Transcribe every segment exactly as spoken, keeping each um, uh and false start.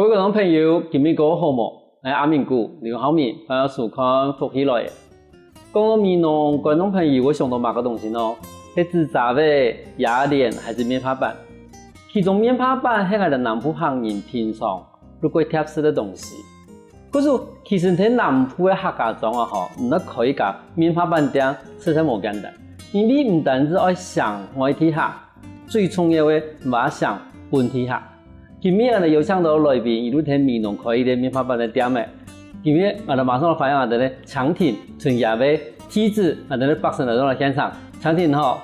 各位觀眾朋友，今晡日過好無？𠊎阿明牯，劉浩明，歡迎收看福氣來了。講到美濃，觀眾朋友會想到麼个東西呢？係紙遮仔、野蓮還係棉花粄？其中棉花粄係𠊎兜南部客人平常就會貼食个東西。 故所，其實在南部个客家庄啊吼，你愛開一家棉花粄店，實在無簡單。因為毋單止愛省外地客，最重要个還愛省本地客。今晡日𠊎兜邀請到來賓，佢就在美濃開一間棉花粄个店仔。今晡日𠊎兜馬上來歡迎𠊎兜个昌廷，同佢个弟子，𠊎兜个北辰來到現場。昌廷好。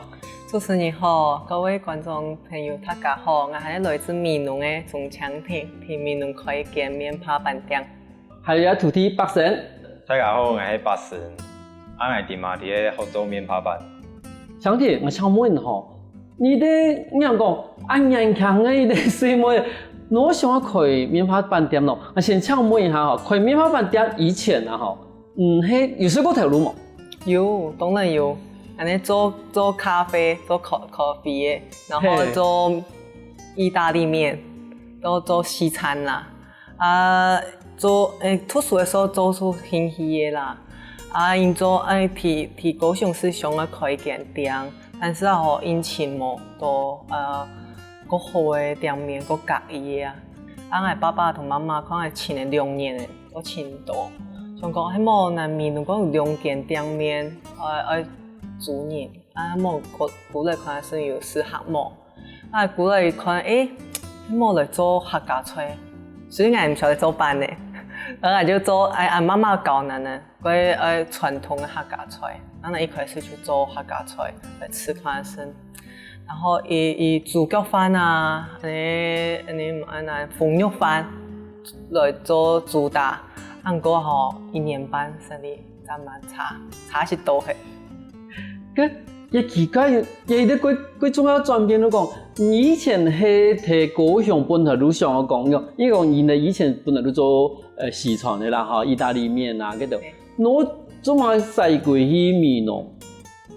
主持人好，各位觀眾朋友，大家好，𠊎係來自美濃个鍾昌廷，在美濃開一間棉花粄店。還有這徒弟北辰。大家好，𠊎係北辰，啊𠊎在這馬在該學做棉花粄。昌廷，𠊎請問吼，你兜仰講恁年輕个一個細妹，哪會想愛開棉花粄店呢？𠊎先請問一下吼，開棉花粄店以前啊吼， 嗯，係有試過頭路無？有，當然有。恁仔做做咖啡，做咖咖啡个，然後做義大利麵，做做西餐啦，啊做欸讀書个時候做出興趣个啦，啊因做欸在在高雄市想愛開間店，但是啊吼因尋無到呃較好个店面，較合意个啊。啊𠊎爸爸同媽媽看𠊎尋了兩年个， 都尋毋到。想講係無𠊎美濃該有兩間店面，愛愛租人，啊無過過來看係有適合無。啊過來看，欸，係無來做客家菜。所以𠊎毋曉得做粄仔，啊𠊎就做欸𠊎媽媽教𠊎个，該欸傳統个客家菜。啊𠊎一開始就做客家菜來試看係。 然後以以豬腳飯啊，恁仔恁仔恁仔紅肉飯來做主打，啊毋過吼一年半生理正蠻差，差一息仔。該也奇怪，也一個過過重要轉變，就講你以前係在高雄本來就想愛講，因為講你以前本來就做呃西餐个啦吼，義大利麵啊，該兜，哪做麼个徙歸去美濃？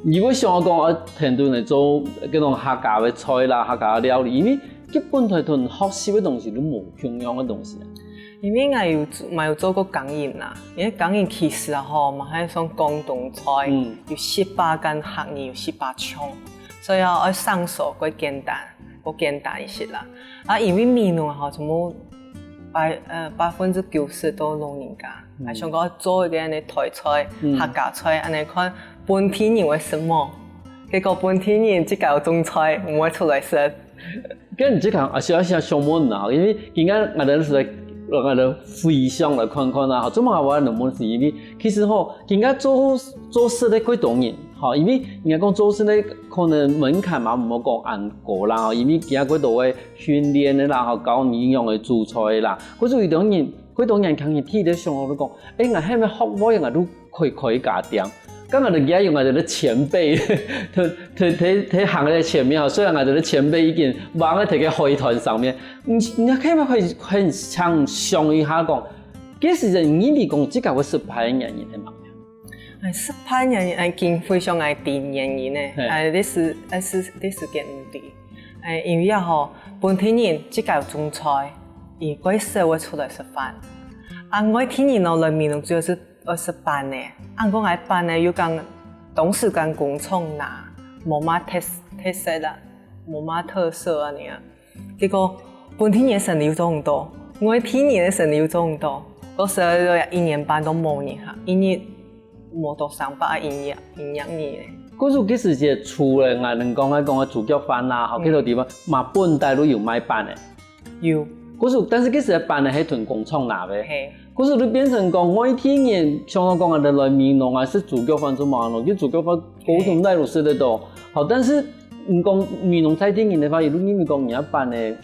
你會想講愛跈等來做該種客家个菜啦，客家个料理，因為佢本來同學習个東西都無共樣个東西啊。因為𠊎有做𠊎有做過工人啦，因為工人其實啊吼，嘛係算廣東菜，有十八間客語，有十八種，所以啊愛上手較簡單，較簡單一息啦。啊因為美濃啊吼，全部百呃百分之九十都老人家，𠊎想講做一個恁仔台菜，客家菜，恁仔看 本地人會食無？結果本地人自家有種菜，毋會出來食。該你自家啊，想想想問啊，因為今日𠊎兜係來𠊎兜回想來看看啊，做麼个𠊎會恁問係因為其實吼，今日做做食个幾多人，吼，因為人家講做食个可能門檻嘛毋好講恁高啦，吼，因為今日幾多个訓練个啦，吼，教你仰仔煮菜啦，可是有兜人，幾多年輕人提到想法就講，欸，𠊎還無學會，𠊎就 開開家店。該𠊎兜也有𠊎兜个前輩，在在在在行列前面吼，雖然𠊎兜个前輩已經放在該个海灘上面，嗯，你看嘛，很很想想一下講，其實你認為講自家會失敗个原因係麼个？欸，失敗个原因，欸，經費上个原因呢，欸，歷史欸歷史歷史个問題，欸，因為啊吼，本地人自家有種菜，佢較少會出來食飯，啊外地人哦來美濃主要係 愛食粄仔，啊毋過𠊎粄仔又講當時講工廠拿，無麼特特色啦，無麼特色恁仔啊。結果本地人生理又做毋到，外地人个生理又做毋到，到時候一年半都無人客，一日無到三百啊營業營業日咧。故所其實係除了𠊎兜講愛講个豬腳飯啦，吼，該兜地方嘛本底都有賣粄仔。 有。故所，但是該時个粄仔係同工廠拿个。係。故所就變成講，外地人想講講啊，來美濃啊，食豬腳飯做麼个咯？因為豬腳飯高雄哪都食得到。好，但是你講美濃在地人个話，佢就認為講，你个粄仔，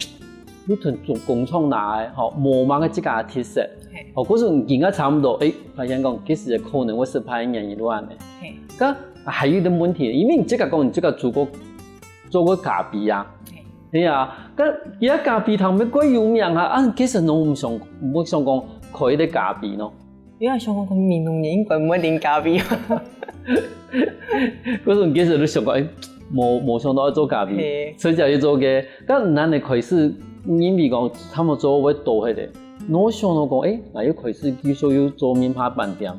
你同工廠拿个，吼，無麼个自家个特色。係。好，故所你今下差毋多，欸，發現講，其實可能會失敗个原因就恁仔。係。該還有一個問題，因為你自家講，你自家煮過，做過咖啡啊。係。 係啊，該佢个咖啡廳乜蓋有名啊，啊其實你毋想毋想講開一個咖啡咯？有啊，想講美濃人應該毋會啉咖啡。該時其實你想講，欸，無無想到愛做咖啡，係。直接去做个，該恁仔開始，因為講差毋多做會倒忒个。你有想到講，欸，𠊎又開始繼續又做面帕粄店。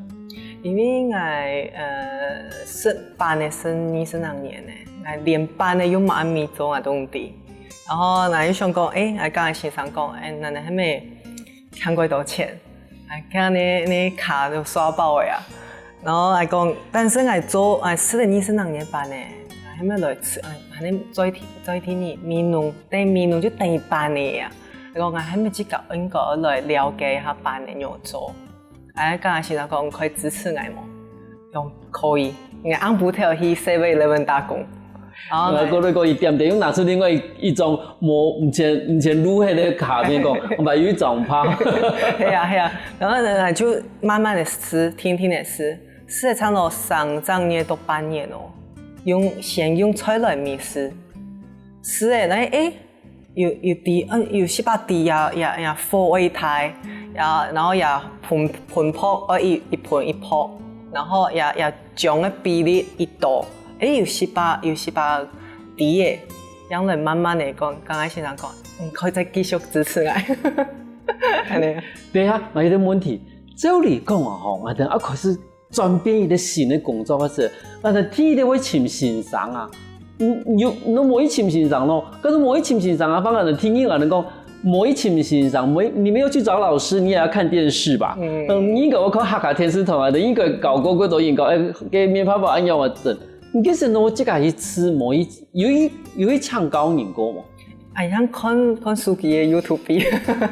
因為𠊎，呃，食粄个係二十零年呢，𠊎連粄个又麼个味做𠊎都毋知。然後𠊎又想講，欸，𠊎剛才先生講，欸，𠊎等還無賺過多錢，𠊎看你，你卡都刷爆了啊。然後𠊎講，但是𠊎做，𠊎食了二十零年粄呢，𠊎還無來食，𠊎還能再聽，再聽你，美濃，對，美濃就等於粄个啊。 講𠊎還無自家應該來了解一下粄个仰做。哎，剛才先生講可以支持𠊎無？講可以，𠊎暗晡頭去 Seven Eleven 打工。然後呢，𠊎覺得可以點點，又拿出另外一張無，毋曾，毋曾錄个卡片講，𠊎有一張帕。係啊，係啊。然後呢，就慢慢个試，定定个試，試了差不多三隻月到半年哦，用，先用菜來試。試了，哎，哎， 有，有知，嗯，有識把知呀，呀，呀，火愛大，呀，然後呀，盆，盆泡，呃，一，一盆一泡，然後呀，呀，醬个比例一多，欸，有識把，有識把知个，樣來慢慢个講，剛才先生講，嗯，可以再繼續支持𠊎。恁呢。等一下，𠊎有一個問題，照理講啊，吼，𠊎等啊開始 轉變一個新个工作个時，𠊎等第一個會尋先生啊。嗯，有，你無去尋先生咯，可是無去尋先生啊，反而呢，第二個人講，無去尋先生，無，你沒有去找老師，你也要看電視吧？嗯。嗯，應該我看客家電視台啊，應該搞過幾多演講，欸，該面帕粄恁樣啊，等。你其實呢，自家去試，無去，有去，有去請教人過無？ 哎，像看，看手機个YouTube。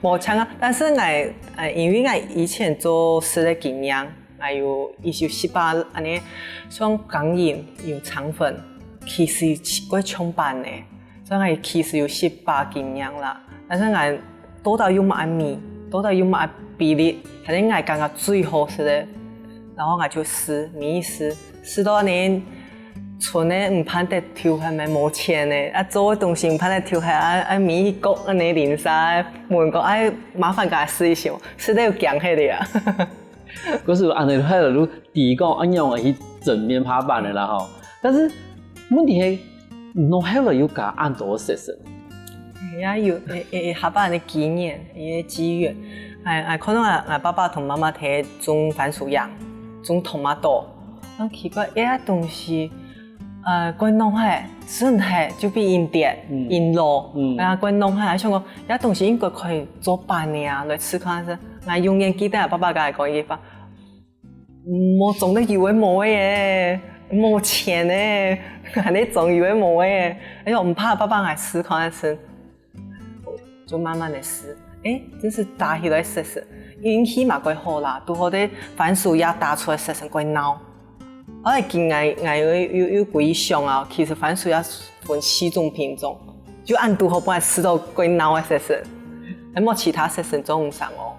無像啊，但是𠊎，呃，因為𠊎以前做事个經驗，𠊎有，也有識把恁呢，像耕耘有腸粉，其實過上班呢，所以𠊎其實有識把經驗啦。但是𠊎到底有麼个味，到底有麼个比例，還係𠊎感覺最好食个，然後𠊎就試，每一試， 試到恁呢，賰个毋盼得丟，還無，無錢呢。啊，做个東西毋盼得丟，還愛，愛每一個恁呢鄰舍問講，哎，麻煩佮𠊎試一下，試到有驚个啊。可是恁呢，還有你提供恁樣个去整面帕粄个啦吼。但是問題係，你後來又加恁多學生。也有，也，也，也下班个經驗，一個機緣。哎，哎，看到𠊎，𠊎爸爸同媽媽在種番薯秧，種tomato， 很奇怪，這東西，呃，過冷忒，順忒就變硬跌，嗯。硬落。嗯。啊，過冷忒，想講，這東西應該可以做粄个啊，來試看下。𠊎永遠記得爸爸佮𠊎講一句話：「無種得有个無个耶，無錢个，還得種有个無个耶。」哎喲，毋怕，爸爸，𠊎試看下先。 就慢慢个試，欸，真係打起來食食，運氣嘛過好啦，堵好个番薯也打出來食食過鬧。後來見𠊎，𠊎又，又，又歸想啊，其實番薯也分四種品種，就恁堵好分𠊎試到過鬧个食食，還無其他食食種毋成哦。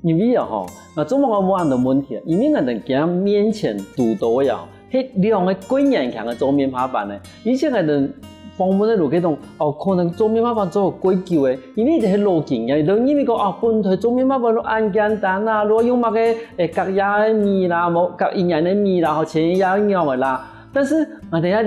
因為啊吼，𠊎做麼个問恁多問題啊？因為𠊎等今面前堵到个啊，係兩個過年輕个做面帕粄呢。以前𠊎等訪問个路个講，哦，可能做面帕粄做過久个，因為這係老經驗，都認為講，哦，本來做面帕粄都恁簡單啦，如果用麼个，欸，隔夜个米啦，無隔一年个米啦，吼，前一夜个樣个啦。但是𠊎等下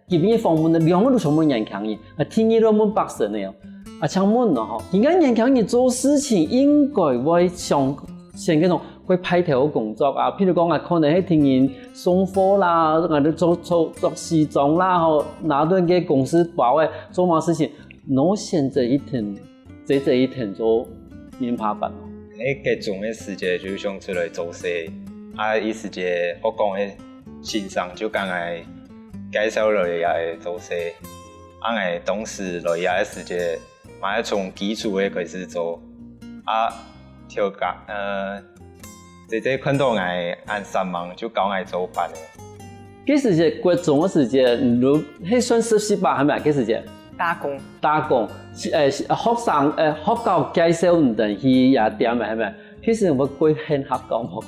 今晡日訪問个兩個都全部年輕人，啊，第二個問百姓个哦。啊，請問哦，吼，今个年輕人做事情應該會想，選該種會派頭个工作啊，譬如講啊，可能係替人送貨啦，啊，做，做，做西裝啦，吼，拿到个公司包个，做麼个事情，你選擇一定 這，這一定做面帕粄。𠊎國中个時節就想出來做事，啊，該時節學校个先生就同𠊎介紹來這做事，啊，𠊎當時來這个時節，嘛係從基礎个開始做，啊，頭家，呃， 姐姐看到𠊎恁煞猛，就教𠊎做粄个。該時節，國中个時節，你都，該算實習吧，係無？該時節？打工。打工，係，欸，係，學生，欸，學校介紹你等去這店个，係無？該時節會過恨學校無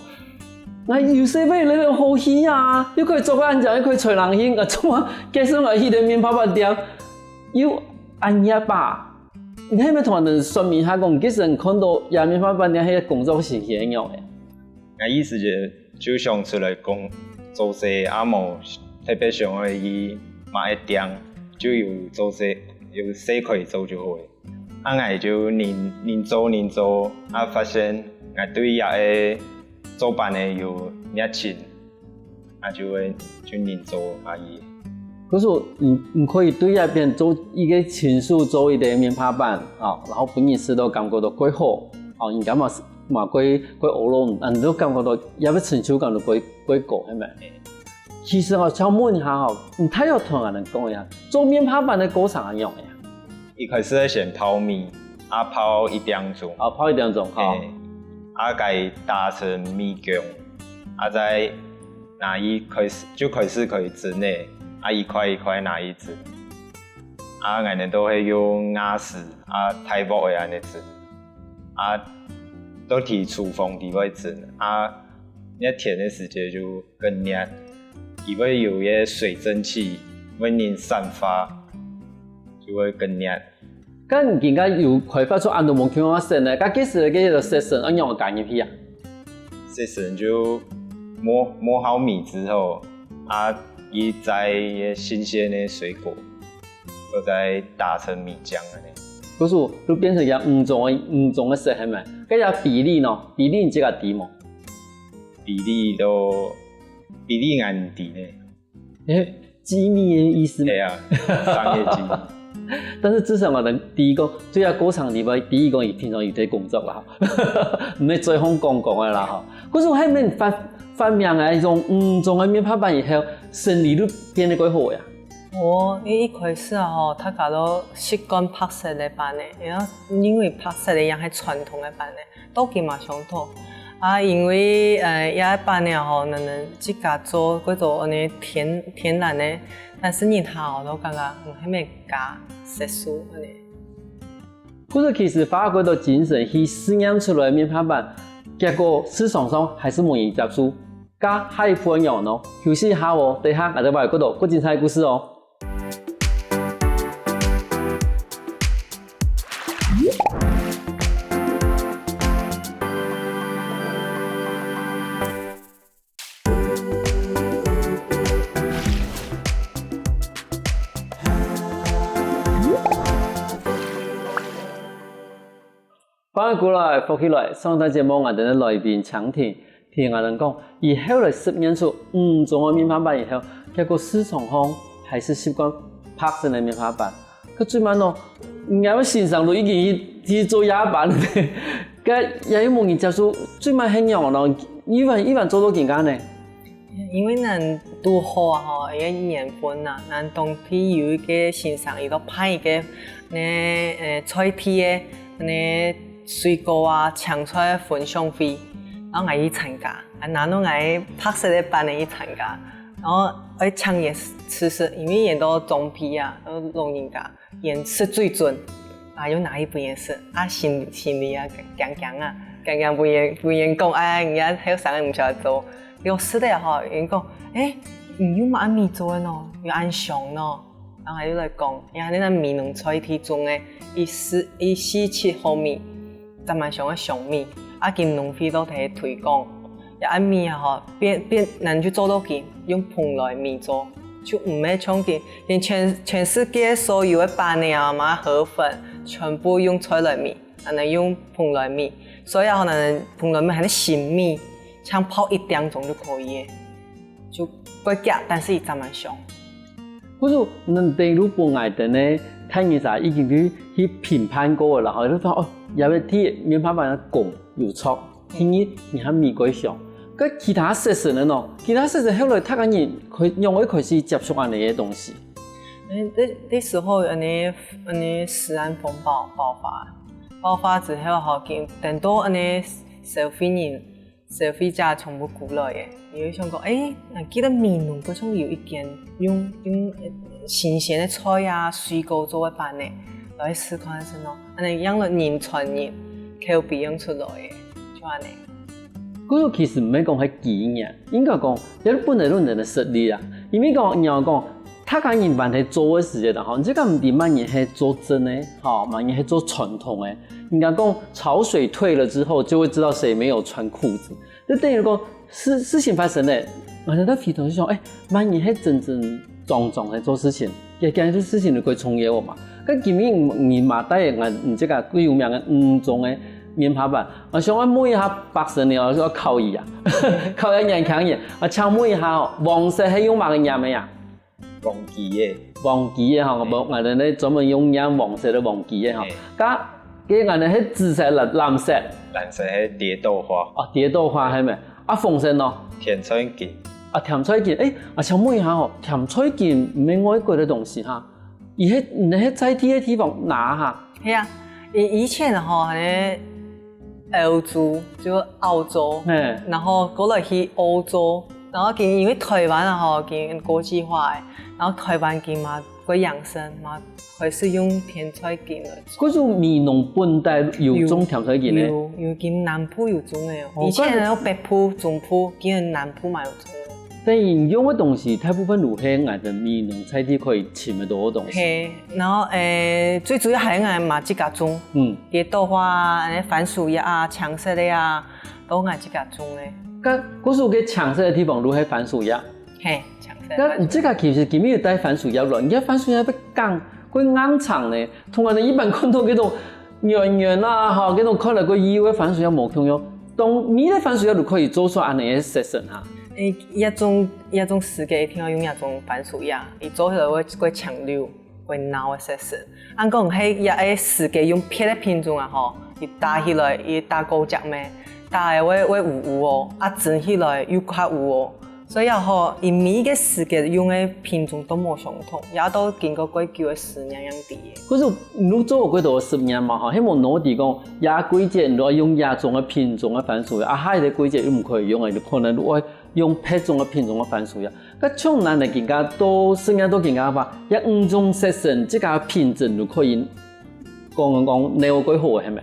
？𠊎有時節會好去啊，又可以做个恁樣，又可以吹冷氣，𠊎做麼个介紹𠊎去个面帕粄店，又恁樣吧？ 你係毋係同𠊎等說明下講，其實你看到這面帕粄店係工作情形係仰个？𠊎該時節就想出來講做事，啊無特別想愛去麼个店，就有做事，有事可以做就好个。啊𠊎就恁恁做恁做，啊發現𠊎對這个做粄个有熱情，啊就會就恁做下去。可是你你可以對這片做一個親手做一個面帕粄啊，然後分人食到感覺到蓋好啊，人家嘛嘛蓋蓋𧩣攏，啊你都感覺到這個成就感都蓋蓋高，係無？其實哦，想問一下吼，你大約同𠊎等講一下，做面帕粄个過程係仰仔啊？一開始係先泡米，啊泡一點鐘，啊泡一點鐘，好。嘿，啊該打成米漿，啊再拿去開始就開始可以蒸咧，啊一塊一塊拿去蒸。啊𠊎等都係用瓦斯，啊大鑊个恁仔蒸，啊都在廚房裡背蒸，啊 熱天个時節就更熱，佢會有一個水蒸氣，會恁散發，就會更熱。該你應該有開發出恁多無共樣个色呢，該該時个該個色素愛仰般加入去啊？色素就磨磨好米之後，啊佢摘一個新鮮个水果，都再打成米漿恁仔。故所就變成一個五種个五種个色，係無？該個比例呢？比例你自家知無？ 比例都比例𠊎毋知呢。欸，機密个意思嗎？係啊，商業機密。但是至少𠊎等知講，在這過程裡背，知講佢平常有在工作啦，毋係嘴項講講个啦吼。可是𠊎還蠻發發明个一種五種个面帕粄以後，生理就變得蓋好呀。哦，因為一開始啊吼，大家都習慣白色个粄仔，然後因為白色个樣係傳統个粄仔， 到今嘛相同。啊因為呃這粄仔吼，𠊎等自家做，過做恁仔天天然个，但是人客吼都感覺嗯還蠻加色素恁仔。故所其實花過多精神去試驗出來个面帕粄，結果市場上還係無人接受。該下一步仰般呢？休息一下哦，等下𠊎兜還有過多更精彩个故事哦。 歡迎過來，福氣來！上段節目𠊎兜个來賓青婷，聽𠊎兜講，佢後來實驗出五種个面帕粄以後，結果市場項還係習慣白色个面帕粄。該最慢哦，𠊎个先生都已經去去做夜班了，該也有無人接受，最慢係仰般呢？一般一般做到幾下呢？ 因為𠊎堵好啊吼，一個緣分啊，𠊎當地有一個先生，佢就派一個呢呃在地个呢水果啊、青菜个分享會，然後𠊎去參加，啊拿著𠊎白色个粄仔去參加，然後愛請佢食食，因為佢都長輩啊，都老人家，佢食最準，啊又拿去分佢食，啊心心裡啊驚驚啊，驚驚分佢分佢講，哎，人家後生个毋曉得做。 有食了吼，佢講：「欸，你用麼个米做个呢？又恁香呢？」然後佢就來講，佢係𠊎等美濃在地種个，佢四佢四七號米，雜蠻香个香米，啊今農會都在該推廣。這恁仔米啊吼，變變𠊎就做到佢用蓬萊米做，就毋係像佢佢全全世界所有个粄仔啊、麼个河粉，全部用在來米。 𠊎等用蓬萊米，所以啊，𠊎等蓬萊米還係新米，像泡一點鐘就可以了，就蓋遽，但是佢雜蠻香。故所，你兜本來等个，大人儕已經去去評判過了，然後就發現哦，這個第一面帕粄个功有著，第二，你還米蓋香。該其他色素个呢？其他色素後來大家人開仰會開始接觸恁仔个東西？ 該該該時候恁仔恁仔食安風暴爆發，爆發之後吼，見等到恁仔消費人、消費者全部過來了，佢就想講：「欸，𠊎記得美濃好像有一間用用新鮮个菜啊、水果做个粄仔，來試看仔先咯。」恁仔樣仔人傳人，口碑樣出來了，就恁仔。 故所其實毋係講係機緣，應該講這本來就人个實力啊。因為講你愛講，大家人還在做个時節啦吼，你自家毋知麼人係做真个，吼，麼人係做傳統个。人家講潮水退了之後，就會知道誰沒有穿褲子。就等於講事事情發生了，𠊎兜就回頭去想，欸，麼人係真真正正在做事情，這件事情就蓋重要嘛。該今日你嘛帶𠊎你這個最有名个五種个面帕粄，𠊎想愛問一下百姓呢，𠊎想愛考佢啊，考一下年輕人，啊，請問一下哦，黃色係用麼个染个啊？黃芪个。黃芪个吼，𠊎𠊎等呢專門用染黃色个黃芪个吼。該該𠊎等係紫色、藍藍色。藍色係蝶豆花。哦，蝶豆花係無？啊，紅色呢？甜菜根。啊，甜菜根，誒，啊，請問一下吼，甜菜根毋係外國个東西哈？ 佢係你係在地个地方拿哈？係啊，以以前吼，係歐洲就澳洲，嘿，然後過來去歐洲，然後今因為台灣啊吼，今國際化誒，然後台灣今嘛過養生嘛，開始用甜菜根來做。可是美濃本地有種甜菜根呢？有有今南部有種誒，以前有北部、中部，今南部嘛有種。 但用个東西大部分都係𠊎等美濃在地可以尋得到个東西。係，然後誒，最主要還係𠊎嘛自家種，嗯，蝶豆花啊、番薯葉啊、青色个啊，都𠊎自家種个。該故所个青色个地方都係番薯葉。係，青色。該你這個其實今日有帶番薯葉來，你看番薯葉會硬，會硬長呢，同𠊎等一般看到該種 圓圓啊，吼，該種看來較幼个番薯葉無共樣，當年个番薯葉就可以做出恁樣个色澤哈。誒，這種這種時節一定愛用這種番薯葉，佢做出來會較青綠、較鬧个色澤。恁講係這个時節用別个品種啊吼，佢打起來，佢打過隻咩，打个會會烏烏哦，啊蒸起來又較烏哦。 所以啊吼，佢每一個時節用个品種都無相同，也都經過較久个時間樣子个。可是你做過幾多个實驗嘛吼，係無哪知講，這季節你愛用這種个品種个番薯，啊下一個季節又毋可以用个，你可能愛用別種个品種个番薯啊。該像恁樣更加多實驗到更加話，這五種色素這個品種就可以講講講哪個較好个係無？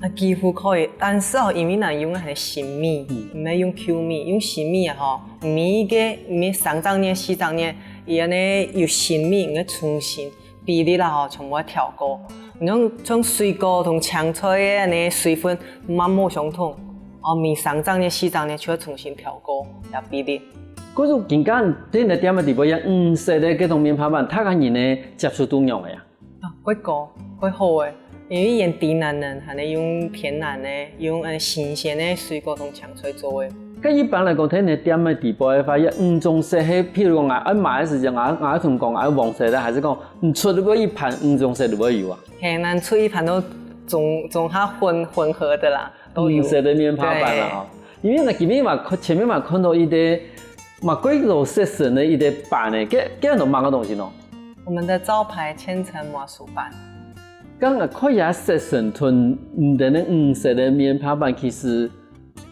啊，幾乎可以，但是哦，因為𠊎用个係新米，毋係用舊米，用新米啊吼，每一個每三隻月、四隻月，佢恁樣有新米，你愛重新比例啦吼，全部愛調過。你像像水果同青菜个恁樣水分，嘛無相同，哦，每三隻月、四隻月就愛重新調過這比例。可是今下在你个店个底背，有五色个這種面包粄，大家人呢接受度仰般啊？ 啊，較高，較好誒，因為佢天然个，還係用天然个，用呃新鮮个水果同青菜做个。該一般來講，在你店个底背个話，這五種色係，譬如講，𠊎愛買个時節，𠊎𠊎愛同講，𠊎愛黃色个，還係講你出个一盤五種色都會有啊？係，𠊎出一盤都總總下混混合个啦，都有。五色个面包粄啦吼。因為𠊎今日嘛看前面嘛看到一個嘛較有色澤个一個粄呢，該該係麼个東西呢？ 我們的招牌千層麻薯粄。該𠊎看這色澤同你等个五色个面包粄其實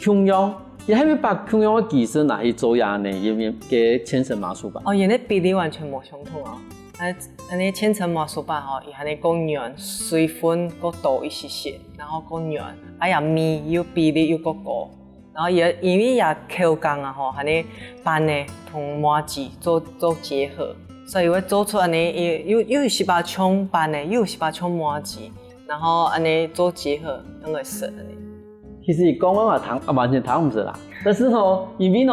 共樣，佢係毋係把共樣个技術拿去做這呢，因為个千層麻薯粄？哦，佢个比例完全無相同哦。該恁樣千層麻薯粄吼，佢還係較軟，水分較多一些些，然後較軟，哎呀，米又比例又較高。 然後也因為這口感啊吼，還係粄仔同麻糬做做結合，所以會做出恁樣，又又有一息像粄仔，又有一息像麻糬，然後恁樣做結合，恁樣食恁樣。其實你講个話聽，啊，完全聽毋出啦。但是吼，因為呢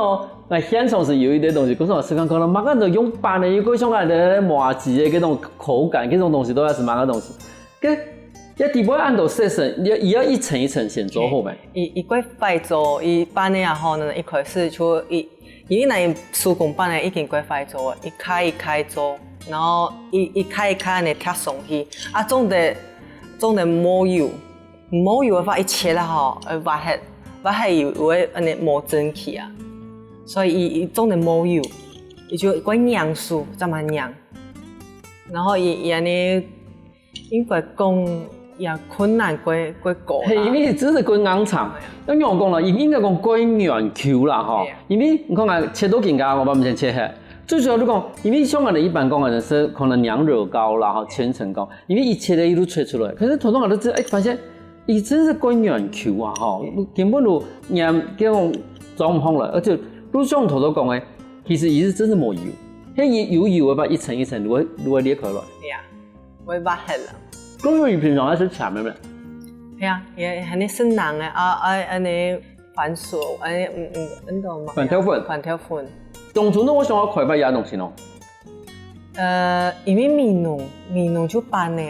，𠊎現場係有一個東西，可是𠊎試看可能麼个都用粄仔，又過像恁樣麻糬个這種口感，這種東西都係麼个東西。 該這底背恁多色素，你愛你愛一層一層先做好無？佢佢較快做，佢粄仔啊吼，一開始就佢佢若手工粄仔已經較快做，一塊一塊做，然後一一塊一塊恁樣疊上去，啊，總得總得無油，無油个話，一切啊吼，會滑忒，滑忒油會恁樣無蒸氣啊，所以佢佢總得無油，佢就較黏手，正蠻黏，然後佢佢恁樣 應該講也困難較較高啦。係，因為真係較硬長。愛仰講啦，應該講較軟Q啦吼。係啊。因為你看啊，切到今下，𠊎嘛毋曾切忒。最主要你講，因為像𠊎等一般講个係可能娘惹糕啦吼，千層糕，因為佢切个一路切出來，可是頭先𠊎都知，哎，發現佢真係較軟Q啊吼，根本就黏，叫做裝毋好了，而且就像頭先講个，其實佢係真係無油，該佢有油个話，一層一層就會就會裂開來。係啊。 會滑忒了。公魚平常愛食甜个咩？係啊，也還係生冷个啊，愛恁樣番薯，恁樣嗯嗯，恁多嘛。番豆粉。番豆粉。當初呢，𠊎想愛開發這東西哦。呃，因為美濃，美濃就粄呢，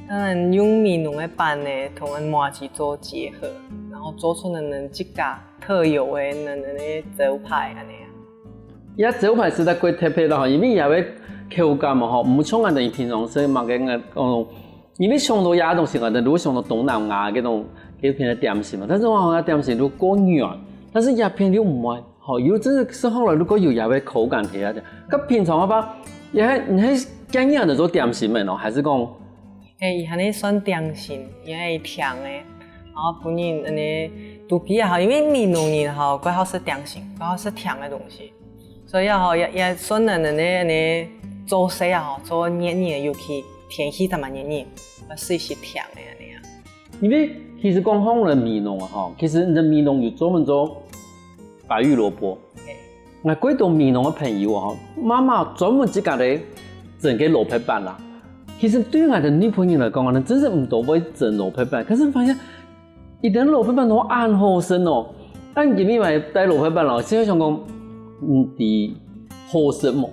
當然用美濃个粄呢，同𫣆麻糬做結合，然後做出了𫣆自家特有个𫣆个招牌恁樣啊。這招牌實在過特別啦吼，因為這个口感嘛吼，毋像𫣆等平常食麼个，哦，因為想到這東西，𫣆等如果想到東南亞該種該片个點心嘛，但是𫣆个點心就過軟，但是這片又毋會。 吼，又真係食好了，如果有這个口感起來个，該平常个話，也還，你還建議人做點心个喏，還是講？欸，佢還係算點心，因為甜个，然後本人恁呢肚皮也好，因為美濃人吼，較好食點心，較好食甜个東西，所以啊吼，也，也算人恁呢，恁呢做事啊吼，做熱熱，尤其天氣這麼熱熱，愛食些甜个恁呢啊。 因為其實講到美濃啊吼，其實你个美濃有專門做白玉蘿蔔。𠊎幾多美濃个朋友啊吼，媽媽專門自家來整个蘿蔔粄啦。其實對𠊎个女朋友來講啊，真係毋多會整蘿蔔粄，可是發現一等蘿蔔粄都恁好食哦。但今日買帶蘿蔔粄咯，就想講，毋知好食無？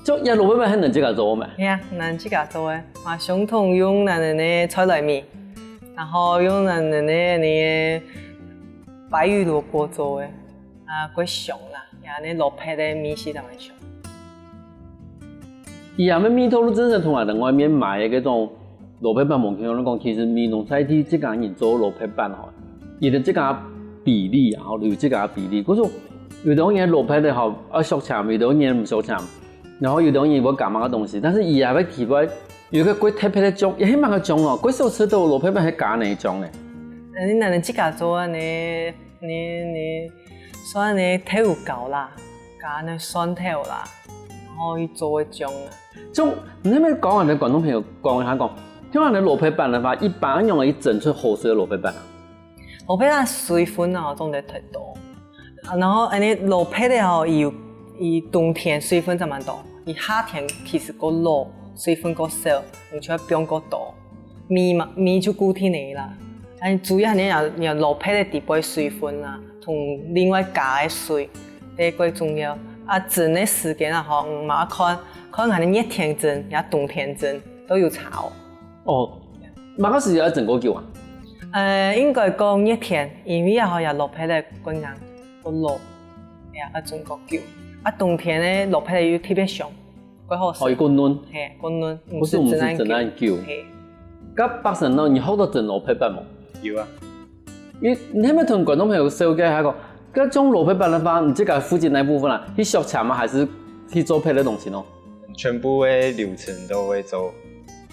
就這蘿蔔粄還能自家做無？係啊，能自家做个。啊，相同用𫣆等个菜來米，然後用𫣆等个該个白玉蘿蔔做个，啊，較香啦，也該蘿蔔个味緒當香。佢這个味道就真係同𠊎等外面買个該種 蘿蔔粄無共樣，講其實美濃在地自家人做蘿蔔粄吼，佢个自家比例啊，吼，有自家比例。故所有兜人蘿蔔个吼，愛削尖，有兜人毋削尖，然後有兜人會加麼个東西，但是佢也會提出來有一个較特別个醬，也係麼个醬哦，較少食到蘿蔔粄係加哪醬呢？你若係自家做恁呢，你，你蒜个豆油膏啦，加該蒜頭啦，然後去做个醬啊。 像你係毋係講𠊎等觀眾朋友講一下講，像𠊎等蘿蔔粄个話，一般仰般去整出好食个蘿蔔粄啊？蘿蔔粄水分啊，總得忒多。啊，然後恁呢蘿蔔个吼，佢有，佢冬天水分正蠻多，佢夏天其實較老，水分較少，你就愛放較多。米嘛，米就固定个啦。啊，主要你若，你若蘿蔔个底背水分啊，同另外加个水，這較重要。啊，蒸个時間啊，吼，嗯，嘛看，看你熱天蒸，也冬天蒸，都有差哦。 哦，麼个時節愛蒸較久啊？呃，應該講熱天，因為啊，吼，這蘿蔔个較硬、較老，也愛蒸較久。啊，冬天个蘿蔔又特別香，較好食。哦，佢較嫩。係，較嫩，毋使蒸恁久。故所毋使蒸恁久。係。該百成呢，你學到整蘿蔔粄無？有啊。你，你係毋係同觀眾朋友紹介一下講，該種蘿蔔粄个話，你自家負責哪部分啊？去削尖嗎？還係去做別个東西呢？ 全部个流程都會做。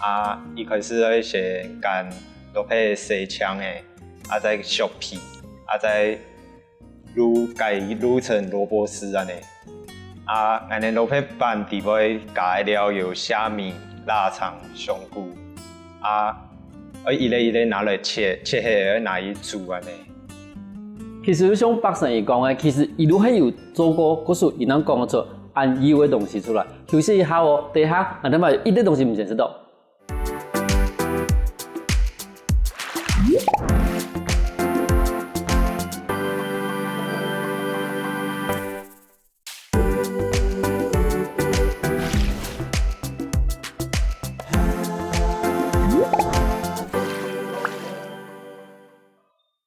啊，一開始愛先將蘿蔔洗淨个，啊再削皮，啊再滷，該滷成蘿蔔絲恁呢。啊，𠊎等蘿蔔粄底背加个料有蝦米、臘腸、香菇，啊，愛一粒一粒拿來切，切好愛拿去煮恁呢。 其實像百成佢講个，其實佢都係有做過，故所佢正講得出恁幼个東西出來。休息一下哦，等一下，𠊎等還有一兜東西毋先食到。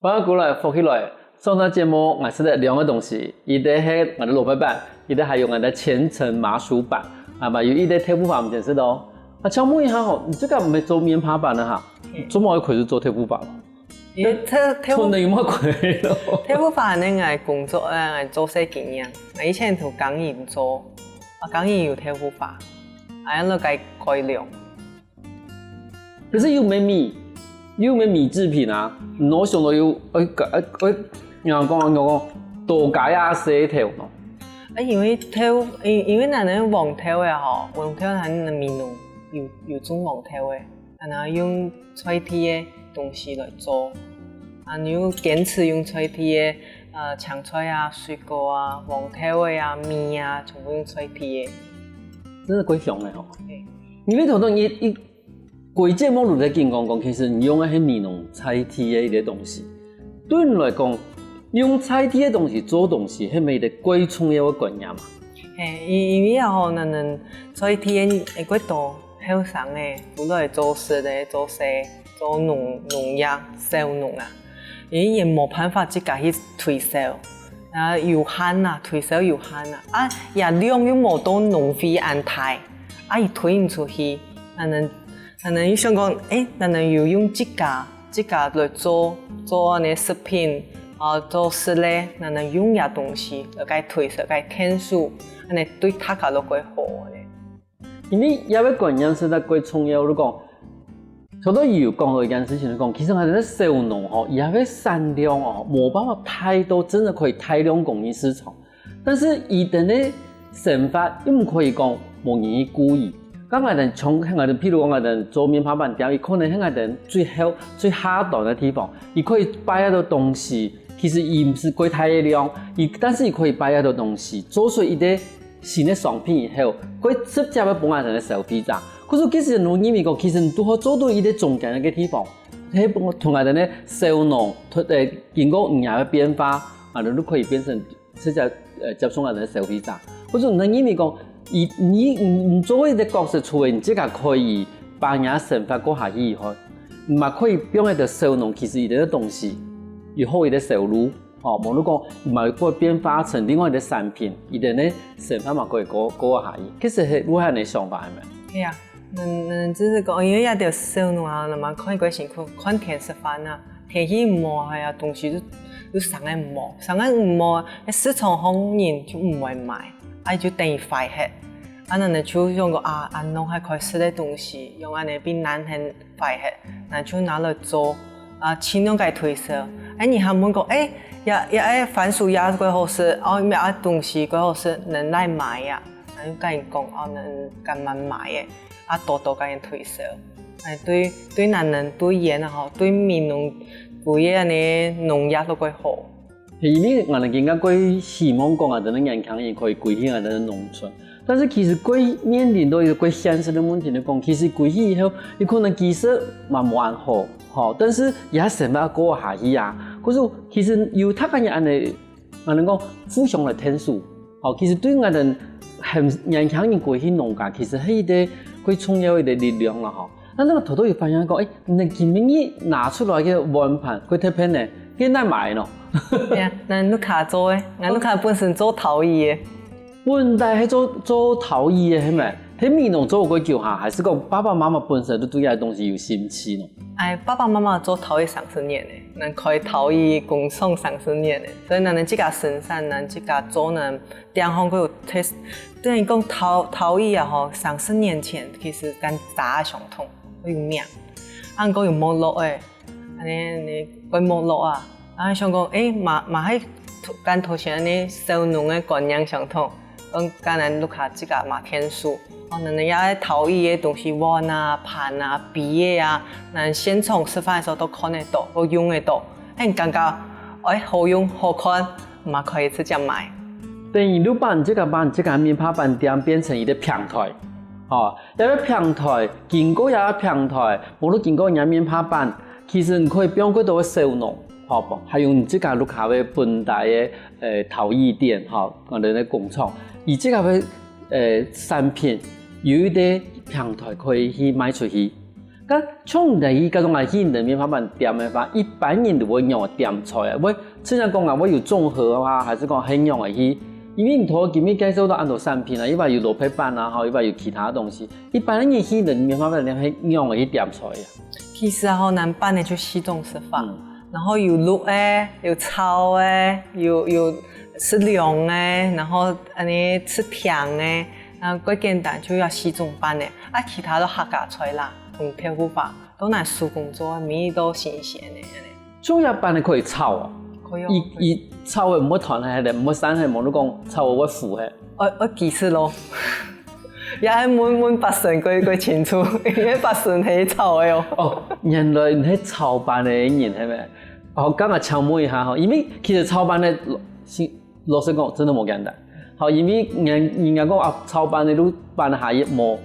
歡迎過來，福氣來！上段節目𠊎食了兩個東西，一個係𠊎个蘿蔔粄，一個還有𠊎个千層麻薯粄，啊嘛有一個豆腐花毋先食哦。啊，請問一下吼，你這個毋係做面帕粄个哈？做麼个開始做豆腐花？ 因為豆，豆，純的有麼个？豆腐花呢，𠊎工作，呃，𠊎做事經驗，𠊎以前同工人做，啊，工人有豆腐花，啊，愛來改，改良。可是又無米，又無米製品啊，你想到又，哎，哎，哎，人家講，人家講，多加啊，洗頭喏。啊，因為豆，因，因為𠊎等黃豆个吼，黃豆還係美濃有，有種黃豆个。 啊，然後用在地个東西來做，啊，你又堅持用在地个，呃，青菜啊、水果啊、黃豆个啊、米啊，全部用在地个。真係幾香个吼。係。因為頭先你，你，規節目都在緊講講，其實你用个係美濃在地个一個東西。對你來講，用在地个東西做東西，係毋係一個幾重要个觀念啊？因因為吼，𠊎等在地个會過多後生个，出來做事个，做事，做農農業，小農啊，因為也無辦法自家去推銷，啊有限啊，推銷有限啊，啊也量又無到農會恁大，啊佢推毋出去，𠊎等𠊎等又想講，誒，𠊎等有用自家自家來做做恁呢食品，啊做食咧，𠊎等用這東西來該推銷，該𢯭手，恁呢對大家都會好恁呢。因為這个觀念實在過重要，就講，頭頭有講到一件事情，就講，其實𠊎等个小農吼，佢个產量哦，無辦法大到真的可以大量供應市場。但是佢等个生活又毋可以講無人去顧佢。該𠊎等從𠊎等，譬如講𠊎等做面包粄店，佢可能係𠊎等最後最下端个地方，佢可以擺得到東西，其實佢毋係過大个量，佢但是佢可以擺得到東西，做出一个新个商品以後，過直接个分𠊎等个消費者。可是其實你認為講，其實你都好做到一个中間个地方，係同𠊎等个小農，誒，經過五年个變化，啊，你都可以變成直接呃接觸𠊎等个消費者。可是你認為講，你你你做一个角色，除了你自家可以把人家生活過下去以外，你嘛可以用一个小農，其實佢等个東西，有好一个收入。 吼，無論講嘛會變化成另外一个產品，佢等个生活嘛可以過過下去。其實係有恁呢想法係無？係啊，嗯嗯，就是講，因為這兜小農啊，那麼看佢个辛苦，看天食飯啊，天氣毋好，哎呀，東西就就生个毋好，生个毋好，市場上人就毋會買，啊就等於壞忒。啊，𠊎等就想講啊，恁樣還可以食个東西，用恁呢變難聽壞忒，𠊎就拿來做。 啊，盡量个推銷。哎，人還問講，哎，這這个番薯葉蓋好食，哦，麼个東西蓋好食，能來買啊？啊，就跟人講，哦，能敢買買个，啊，多多跟人推銷。哎，對對，𠊎等對佢啊吼，對美濃歸个恁呢農業都蓋好。因為𠊎等今下蓋希望講𠊎等个年輕人可以歸去𠊎等个農村， 但是其實過面臨到一个過現實个問題來講，其實歸去以後，有可能其實嘛無恁好，吼，但是也生活過下去啊。可是其實有大家人恁呢，恁呢講互相來𢯭手，吼，其實對𠊎等很年輕人歸去農家，其實係一个過重要一个力量啦，吼。 該該个頭頭有發現講，誒，你今晡日拿出來个碗盤，蓋特別呢，該哪買喏？呀，𠊎屋下做个，𠊎屋下本身做陶藝个。本來係做做陶藝个，係無？係美濃做過久哈，還係講爸爸媽媽本身都對這東西有興趣呢？哎，爸爸媽媽做陶藝三十年了，𠊎開陶藝工廠三十年了，所以𠊎自家生產，𠊎自家做呢， 店項佢有特，等於講陶陶藝啊吼，三十年前其實跟茶相同，佢有名，啊毋過有沒落誒，恁呢恁呢會沒落啊，啊想講誒嘛嘛係跟頭先恁呢小農个觀念相同，講跟𠊎屋下自家嘛𢯭手，哦恁呢也陶藝个東西碗啊、盤啊、杯仔啊，𠊎現場食飯个時候都看得到，都用得到，很感覺誒好用好看。 嘛可以直接買。等於你辦這个辦這个面包粄店變成一个平台，吼，這个平台經過這个平台，無論經過人家面包粄，其實你可以放過多个小農，吼，還有你自家屋下个本地个呃陶藝店，吼，𠊎等个工廠，佢自家个呃產品有一个平台可以去賣出去。 該像你去該種啊，去人面包粄店个話，一般人都會仰般點菜啊？會，親像講啊，會有綜合啊，還係講係仰般去？因為你頭今日介紹到恁多產品啊，又話有蘿蔔粄啊，吼，又話有其他東西。一般人去人面包粄店係仰般去點菜啊？其實啊，吼，𠊎等辦个就四種食法，然後有滷个，有炒个，有有食涼个，然後恁呢食甜个，啊，蓋簡單，就這四種辦个。啊，其他都客家菜啦，同豆腐花。 都拿手工做，每日都新鮮个恁呢。像這粄个可以炒啊？可以哦。佢佢炒个毋會斷忒个，毋會散忒，無你講炒个會苦忒。愛愛技術咯。也愛問問八神蓋蓋清楚，因為八神係炒个哦。哦，原來你係炒粄个人係無？哦，剛剛請問一下吼，因為其實炒粄个，老實講真的無簡單。好，因為人人家講啊，炒粄个都粄下去無，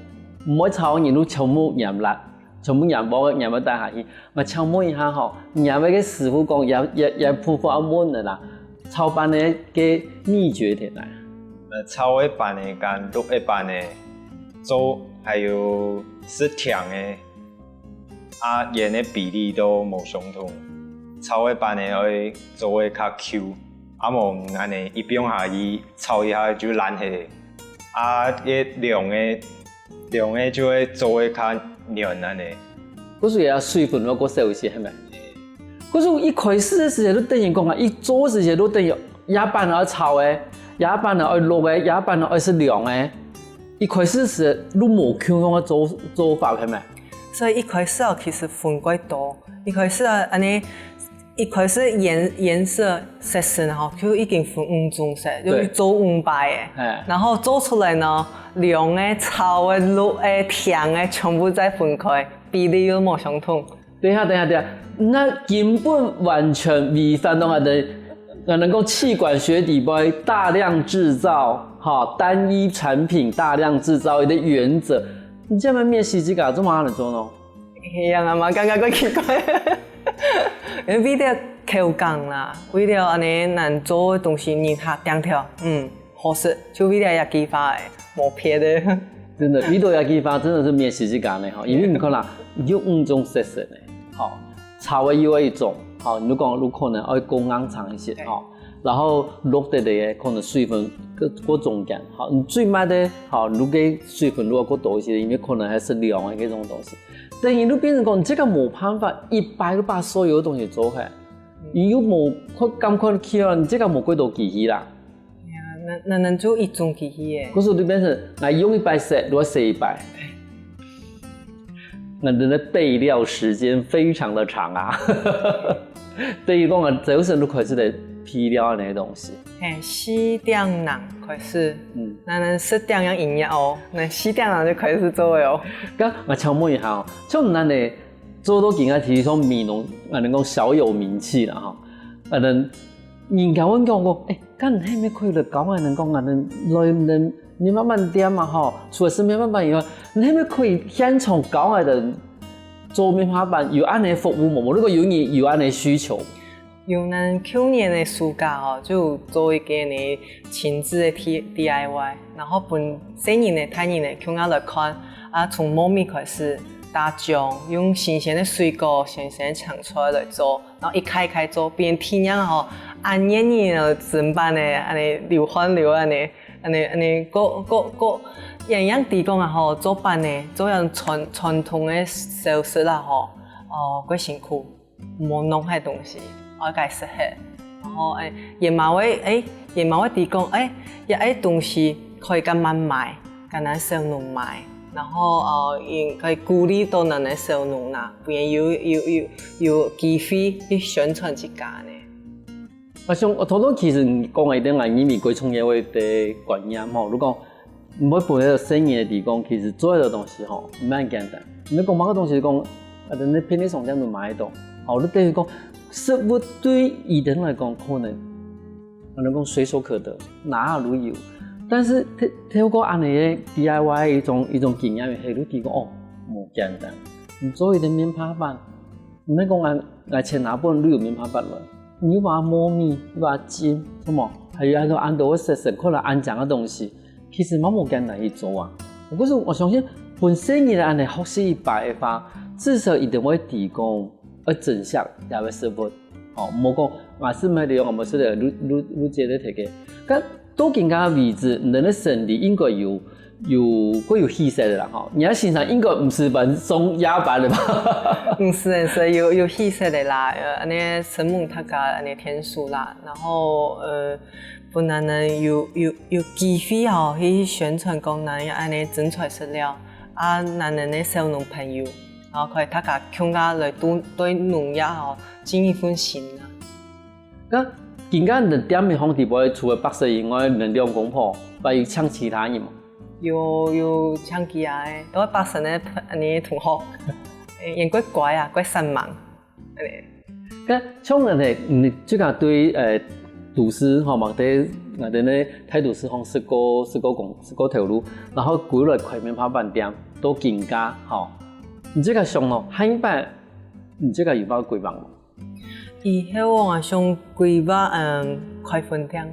毋會炒个人都全部黏辣。 全部黏鑊黏鑊帶下去。𠊎請問一下吼，黏鑊个師傅講，也也也婆婆愛問个啦，炒粄个个秘訣在哪？呃，炒个粄仔跟滷个粄仔，做還有食甜个，啊，鹽个比例都無相同。炒个粄仔愛做个較Q，啊無恁仔一放下去炒一下就爛忒。啊，該涼个，涼个就會做个較軟恁仔。故所也水分會過少一些，係無？故所一開始个時節都等於講啊，一做个時節都等於這粄愛炒个，這粄愛滷个，這粄愛食涼个。一開始時都無共樣个做，做法，係無？所以一開始哦，其實分較多。一開始啊，恁仔，一開始顏，顏色色素吼，就已經分五種色，就係做五擺个。然後做出來呢，涼个、炒个、滷个、甜个，全部再分開，比例又無相同。等一下，等一下，等一下，那根本完全違反到𠊎等，𠊎等講企管學底背大量製造，哈，單一產品大量製造个原則。你這樣滅死自家，做麼个恁仔做呢？ 係啊，𠊎嘛感覺較奇怪。因為為了口感啦，為了恁仔難做个東西，人客定著，嗯，好食，就為了這句話个，無別个。真的，為了這句話，真的是滅死自家呢，吼。因為你看啦，有五種色素呢，吼，炒个有一種，吼，你講有可能愛過硬淨一些，吼。 然後落得个可能水分過，過中間，好，你最慢个，好，如果水分如果過多一些，因為可能還係涼个這種東西。等於就變成講，你這個無辦法一擺就把所有个東西做好，你又無看，感覺去啊，你這個無過多機器啦。呀，那，那，那就一種機器耶。可是就變成，來用一擺食，如果食一擺。 𠊎等个備料時間非常的長啊。等於講啊，朝晨就開始來備料恁仔个東西。係，四點零開始，嗯。𠊎等十點正營業哦，𠊎四點零就開始做个哦。該𠊎請問一下哦，像你恁仔做到今下，其實算美濃，𠊎等講小有名氣啦吼。𠊎等人家問講講，欸，該你係毋係可以來教𠊎等講，𠊎等來恁仔 麵包粄店嘛吼，除了食麵包粄以外，你係毋係可以現場教𠊎等做麵包粄？有恁仔个服務無？如果有人有恁仔个需求。有，𠊎舊年个暑假吼，就有做一個呢親子个D，DIY，然後分細人仔、大人仔共下來看，啊，從糯米開始，打漿，用新鮮个水果、新鮮个青菜來做，然後一塊一塊做，變成恁仔吼，恁仔个人哦，整班个，恁仔流汗流恁仔。 恁仔，恁仔，過，過，過，樣樣知講啊吼，做粄仔，做樣傳，傳統个小食啦吼，哦，過辛苦，無弄个東西，愛該食个。然後，欸，也嘛會，欸，也嘛會知講，欸，這个東西可以恁仔賣，敢若小農賣，然後，呃，應該鼓勵到𠊎等小農啦，分佢有，有，有，有機會去宣傳自家呢。 𠊎想，𠊎頭頭其實你講个一定𠊎認為最重要个觀念吼，如果毋會分个細人仔知講，其實做个東西吼，毋係恁簡單。毋係講麼个東西講，啊，在該便利商店都買得到。吼，你等於講，食物對佢等來講，可能，可能講隨手可得，哪都有。但是透，透過恁仔个DIY一種，一種經驗，係你知講，哦，無簡單。你做一個麵包粄， 毋係講𠊎，𠊎千拿本就有麵包粄來，你又愛糯米，又愛筋，係無？還有恁多恁多个色素，看來恁靚个東西，其實嘛無簡單去做啊。可是𠊎相信，分細人仔恁仔學習一擺个話，至少一定會知講，愛珍惜這个食物。哦，莫講𠊎食毋得，𠊎毋食得，就，就，就直接提个。該到今下為止，你等个生理應該有 有，過有起色个啦吼。你个先生應該毋係還上夜班个吧？毋係，毋係，有，有起色个啦，呃，恁仔承蒙大家恁仔天數啦，然後，呃，分𠊎等有，有，有機會吼，去宣傳講𠊎等恁仔真材實料，啊，𠊎等个小農朋友，然後可以大家共下來對，對農業吼，盡一份心啊。 該今下你等店面項底背除了伯叔以外，你等兩公婆，還有請其他人無？有，有請其他个，都係伯叔个，恁仔同學，欸，佢過乖啊，過煞猛，恁仔。該像恁仔，你自家對，呃，都市吼，嘛在，嘛在該大都市項食過，食過工，食過頭路，然後歸來開麵包粄店，到今下吼，你自家想咯，下一擺你自家有麼个規劃無？ 以後𠊎想規劃，嗯，開分店。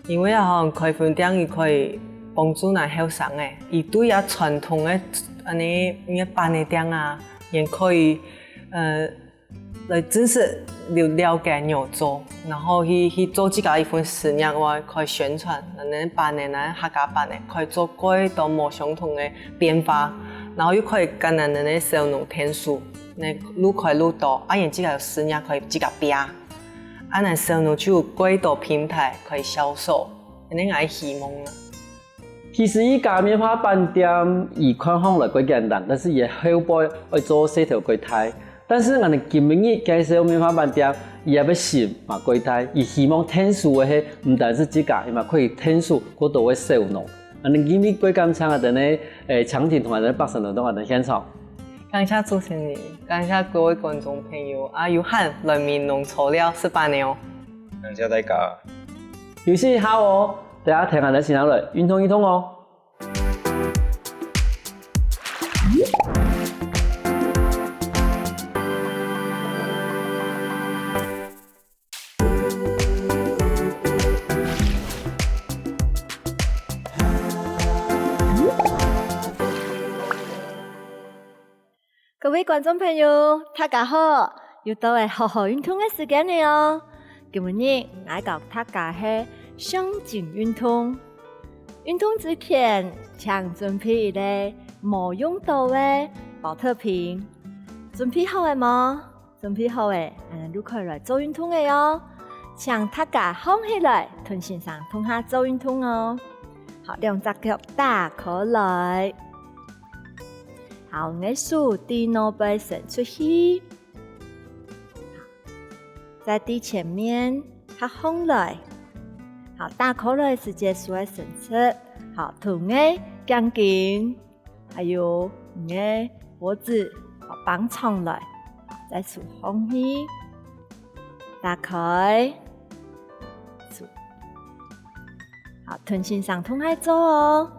因為啊，吼，開分店佢可以幫助𠊎後生仔，佢對啊傳統个恁呢个粄仔店啊，也可以，呃，來正式了了解仰做，然後去去做自家一份事業，或可以宣傳，恁呢粄仔，恁呢客家粄仔，可以做蓋多無相同个變化，然後又可以跟恁呢小農𢯭手，恁呢愈開愈多，啊，也自家有事業可以自家拚。 恁呢小農就有蓋多平台可以銷售，恁呢𠊎希望啊。其實一家麵化粄店，佢看項來蓋簡單，但是佢後背愛做事頭蓋大。但是𠊎等今晡日介紹麵化粄店，佢也愛心嘛蓋大，佢希望𢯭手个係毋單是自家，佢嘛可以𢯭手過多个小農。𠊎等今晡日蓋感謝𠊎等个，誒，強婷同𠊎等个百姓來到𠊎等現場。 感謝主持人，感謝各位觀眾朋友，啊，有閒來美濃草料食粄仔哦。感謝大家。休息一下哦，等下聽下咱先來運動運動哦。 各位觀眾朋友，大家好！又到了好好運動个時間了哦。今晡日𠊎教大家个上肢運動。運動之前，請準備一個無用到个寶特瓶。準備好了無？ 準備好了，𠊎等就可以來做運動了哦。請大家䟘起來，同先生共下做運動哦。好，兩隻腳打開來。好，𠊎手對腦背伸出去，在對前面合䟘來。好，打開來時節手愛伸直。好，同𠊎頸根 還有你个脖子，好，放長來，再手䟘去，打開，手，好，同先生共下做哦。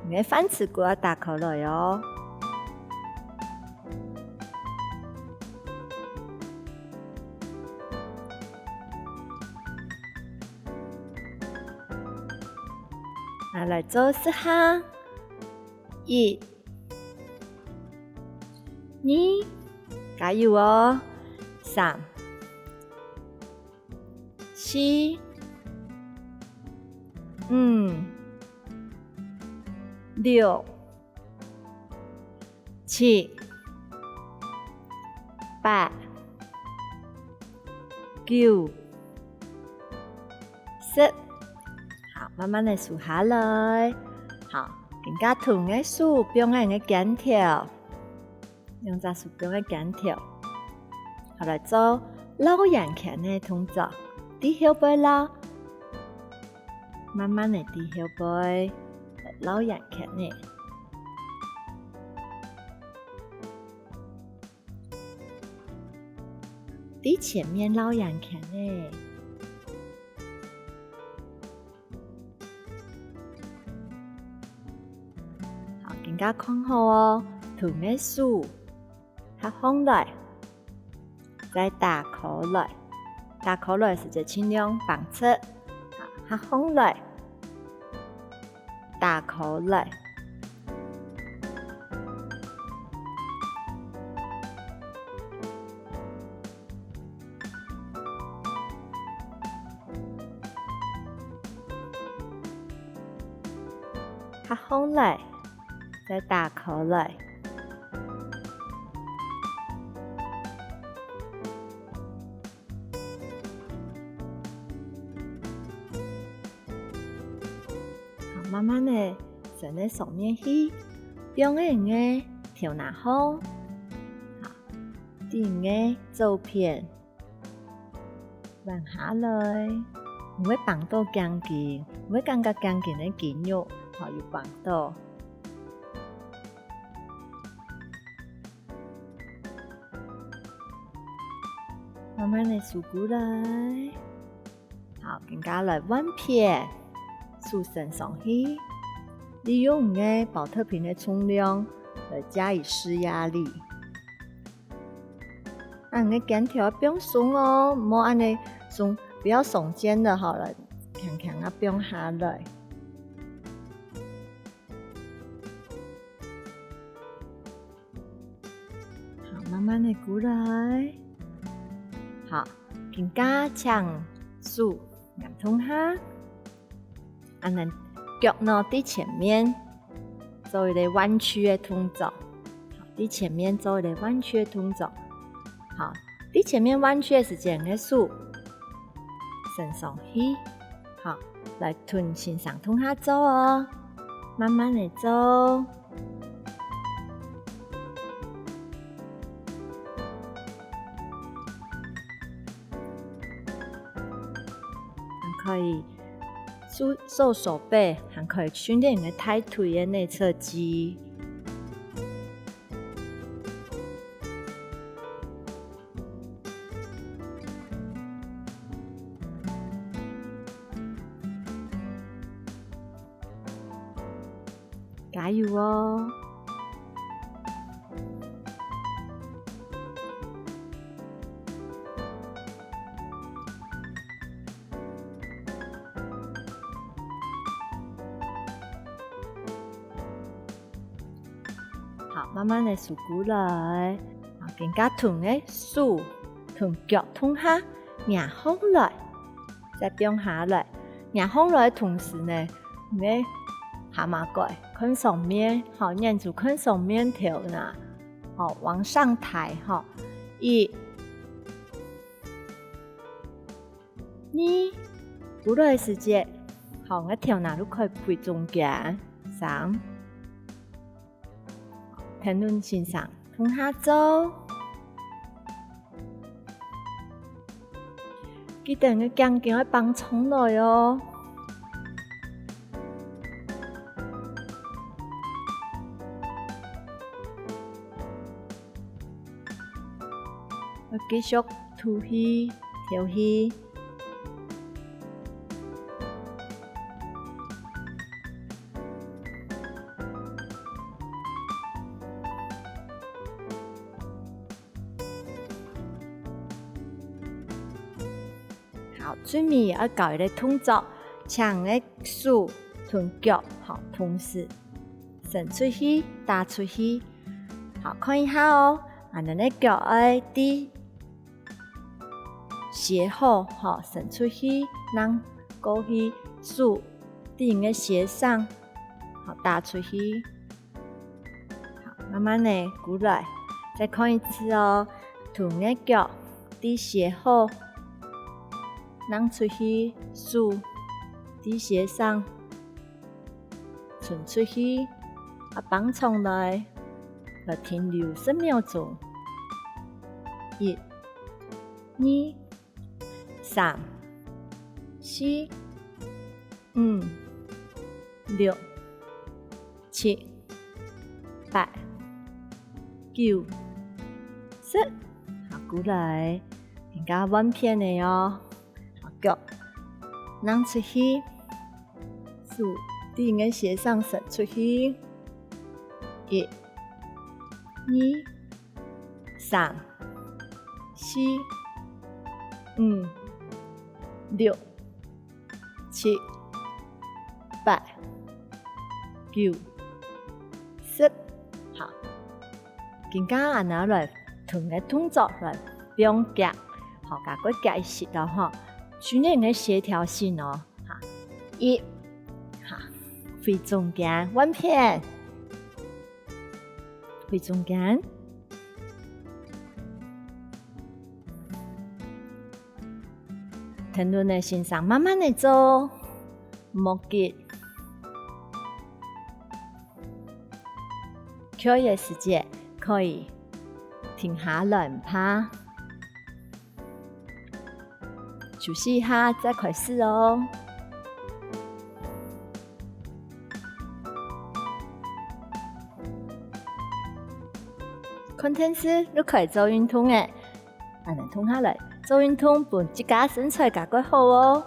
你个飯匙骨愛打開來哦。 啊，來做十下。一、二，加油哦！三、四、五、六、 七、八、九、十。好，慢慢仔收下來。好，今下同𠊎手放在你个肩頭，兩隻手放在肩頭。好，來做繞圓圈个動作，對後背繞，慢慢仔對後背，來繞圓圈仔。 對前面繞圓圈仔。好，今下看好哦，同𠊎手合䟘來，再打開來，打開來時節盡量放直，好，合䟘來。 打開來。合䟘來，再打開來。 好，慢慢仔伸到上面去，放在你个頭那項。好，對你个左片彎下來，你會繃著頸根，你會感覺頸根个筋肉，好，有繃著。 慢慢仔收過來。好，今下來換片，手伸上去，利用你个寶特瓶个重量來加以施壓力。啊，你个肩頭愛放鬆哦，毋好恁仔鬆，不要鬆肩了，好了，輕輕啊放下來。好，慢慢的鼓來。好，今下請手黏同下。 恁呢，腳呢在前面，做一個彎曲个動作。好，在前面做一個彎曲个動作。好，在前面彎曲个時節，你个手伸上去。好，來同先生同下做哦，慢慢的做。 還可以收，收手背，還可以訓練你个大腿个內側肌。 加油哦！好，慢慢的收過來。好，今下同个手同腳同下壓䟘來。 再放下來。壓䟘來个同時呢，你个下巴蓋看上面，好，眼珠看上面頭那，好，往上抬，好。一、二，過來个時節，好，你个頭那就可以飛中間。三， 跈等先生同下做。記得你个頸根愛放鬆來哦。愛繼續吐氣、敨氣。 好，最尾愛教一個動作，請你个手同腳，好，同時伸出去、打出去。好，看一下哦，恁呢个腳愛在 鞋後，吼，伸出去，正過去手在你个鞋上，好，打出去。好，慢慢的過來，再看一次哦。同你个腳在鞋後，正出去，手在鞋上，伸出去，啊，放鬆來，來停留十秒鐘。一、二、 三、四、五、六、七、八、九、十。好，過來，人家換片个哦。好，腳，伸出去，手在你个鞋上伸出去。一、二、 三、四、五、六、七、八、九、十。好，今下𠊎等來同个動作來放腳，好，加過腳一息咯吼，訓練你个協調性哦。好，一，好，回中間，換片。 回中間。跈等个先生慢慢个做，莫急。噭个時節可以停下來，毋怕。 休息一下再開始哦。看電視就可以做運動了，恁樣動下來，做運動分自家身材加較好哦。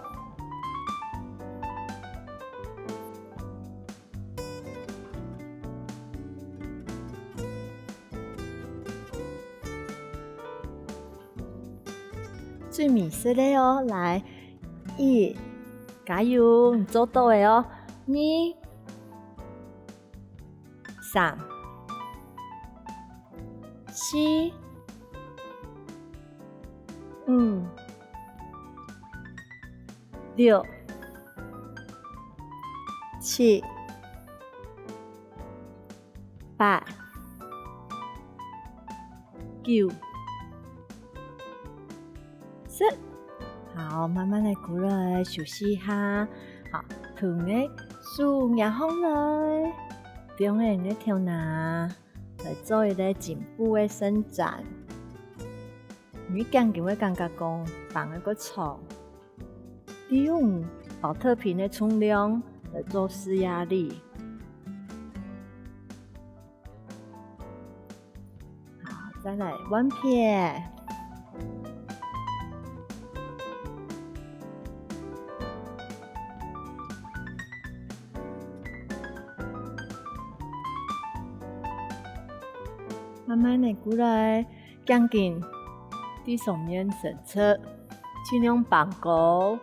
最尾食个哦，來，一，加油，你做到个哦。二，三，四，五，六，七， 八、九、十。好，慢慢个過來，休息一下。好，同个手擎䟘來，放个你个頭那，來做一個頸部个伸展。你頸根會感覺講，放个較長。 利用寶特瓶个重量來做施壓力。好，再來換片。慢慢个過來， 頸根在上面伸直，盡量放高。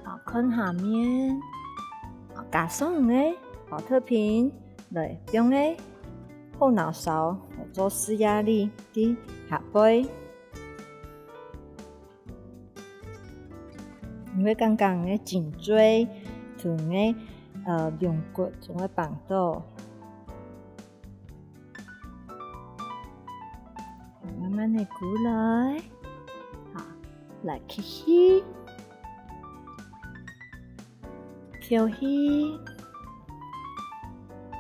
好，看下面，好，加上你个寶特瓶來放个後腦勺來做施壓力，在下背。 你會感覺你个頸椎同你个，呃，龍骨總會繃到。慢慢个過來，好，來吸氣，敨氣，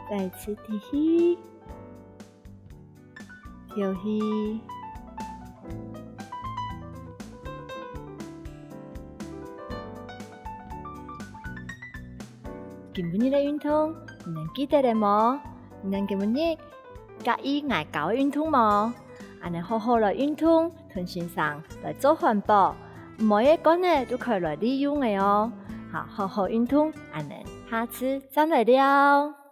再一次吸氣。 敨氣。今晡日个運動，你等記得了無？你等今晡日佮意𠊎教个運動無？恁呢好好來運動，同先生來做環保，每一罐仔都可以來利用个哦。好，好好運動，恁呢下次正來尞。